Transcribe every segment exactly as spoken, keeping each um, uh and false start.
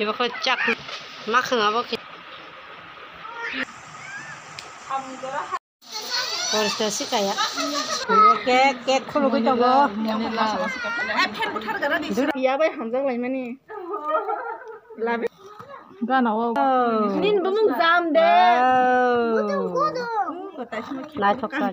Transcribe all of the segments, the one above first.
Iba khe chak makhang abo khe. Porista si kaya. Cake, cake khulugwi tongo. Duri ya bai hamjak laimani. Labi. Gana o. Nin bumung jam de. Naithok kha.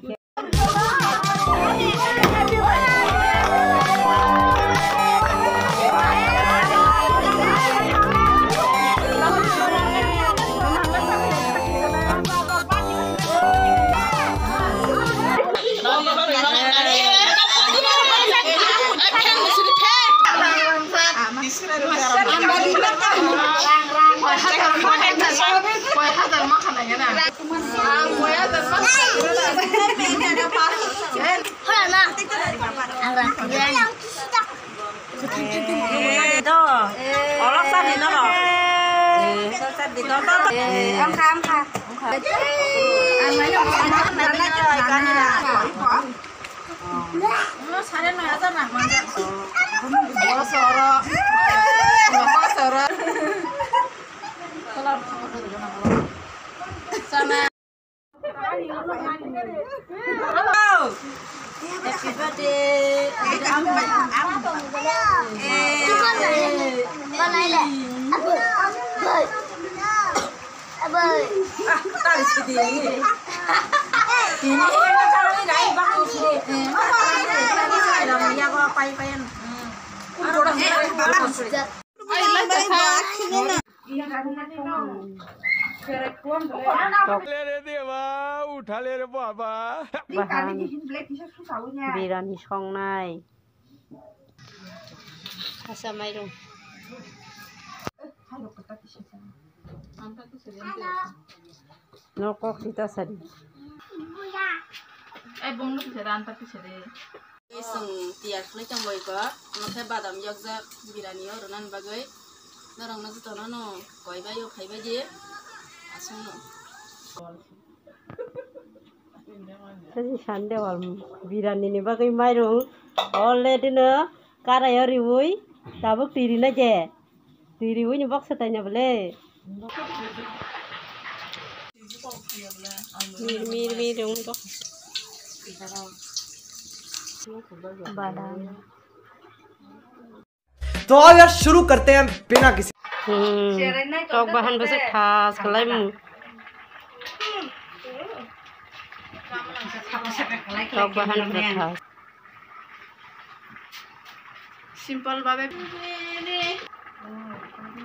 Eh, do. Olok sa di no. Eh, sa di no. Eh, ang kha, ang kha. Ang kha. Ang kha. Ang kha. Ang kha. Ang kha. Ang kha. Ang kha. Ang kha. Ang kha. Ang kha. Ang kha. Ang kha. Ang kha. Sana. Happy birthday. ले रे देवा, उठा ले रे बाबा। Bahan birani songnai. Asa mairung. Nokok sita sari. Ai, bongno kisa ranta kisa de. Chwng tiyar khlai tongbai kho, omo khe badam yokjak birani o rwnani bagwi. Norokno jotono no koi bai o khai bai di. Aswkno. Tei sande wal birani ni bagwi mairung already no karai o riwi tabuk twi rina je. Twi riwi ni baksa taina bole. Mir, mir, mir, wng to. Badam. तो आओ यार, शुरू करते हैं बिना किसी Hmm. Tok bahan bwswk thas khlai mu. Tok bahan bwswk thas. Simple babe.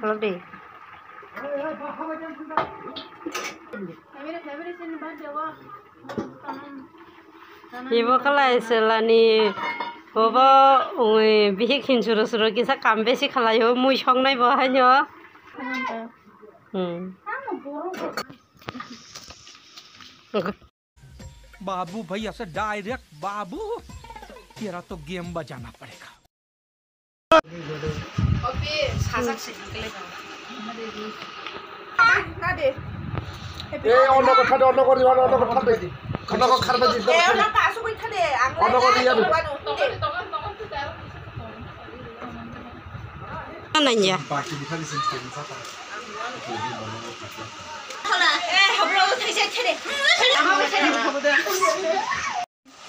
Hello de. Ibo khlai selani obo, ui, bihik hinsuru suru kisa kam besi khlaio, mui songnai bo haino. Hmm. बाबू भैया से डायरेक्ट बाबू, तेरा तो गेम बजाना पड़ेगा। Eh, ono ko thade, ono ko ri, ono ko thade. Ono ko kharba di. Eh, ono ko asuk thade. Ono ko ri ya. Nanya.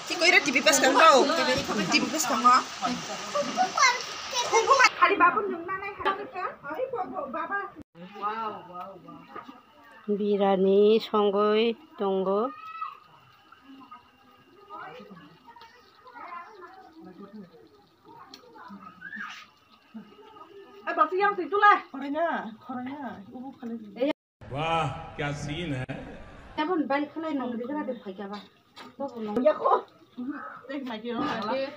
Chikoi ra T V bwskango. T V bwskango. Hari babu nung nanai hari baba. Birani songoi tongo. Ai, basi yang situ lah. Khoranya, khoranya, ubu kali. Wah, kya scene hai. Abon bai khalai nong ri gra de phai kya ba. Bo bo nong. Ya ko.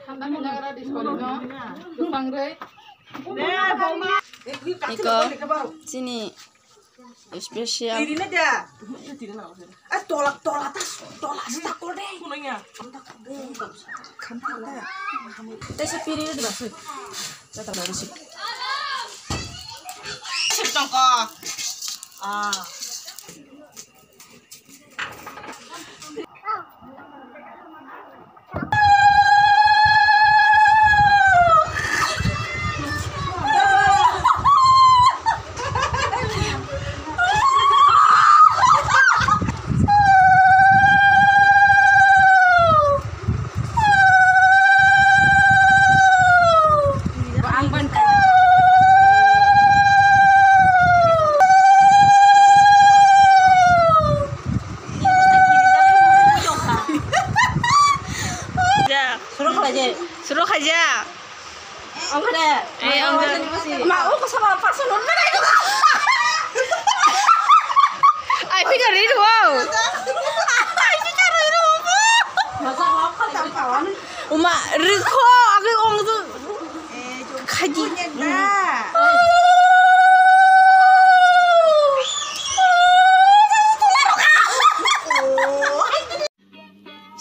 Thanda minna gra dis kori no. Tupang re. Iko chini special. Iri na dia. Ah, tola, tola tas, tola tas takol de. Kunanya. Tesa piri de basu. Tata baru sih. Sip tongko. Ah.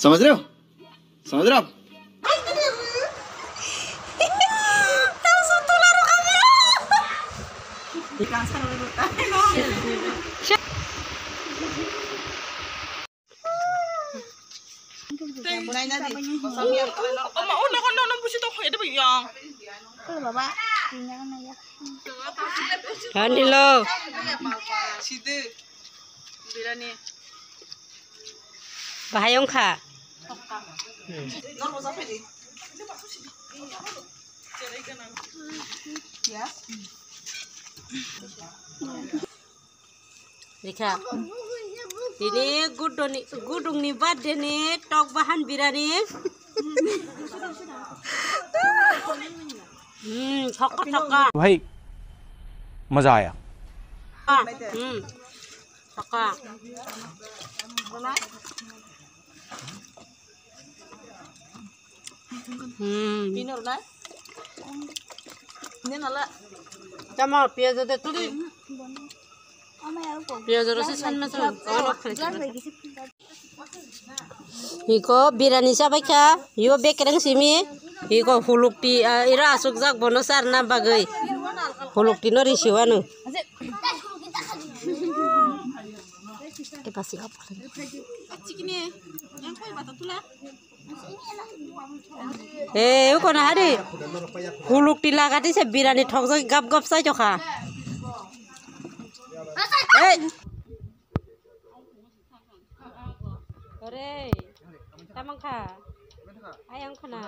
समझ रहे हो? समझ रहे हो आप? Kanilo. Birani. Bahai wngkha. Rikha. Tini gudoni, gudungni birthday ni tok bahan birani. Hmm, thokka thokka. भाई, मजा आया। Ah, hmm. Thokka. Hmm. Tamo piyaj de tuli. Piyaj ro se san ma san. Iko birani chabai kha, yo bekereng simi, iko hulukti, ah, ira asukjak bono charna bagwi. Hulukti no risiwano. Eh, uko na hari. Hulukti lagati se birani thokjak gap gap sai tokha. Hey. Ore, tamang kha. Ayang khana.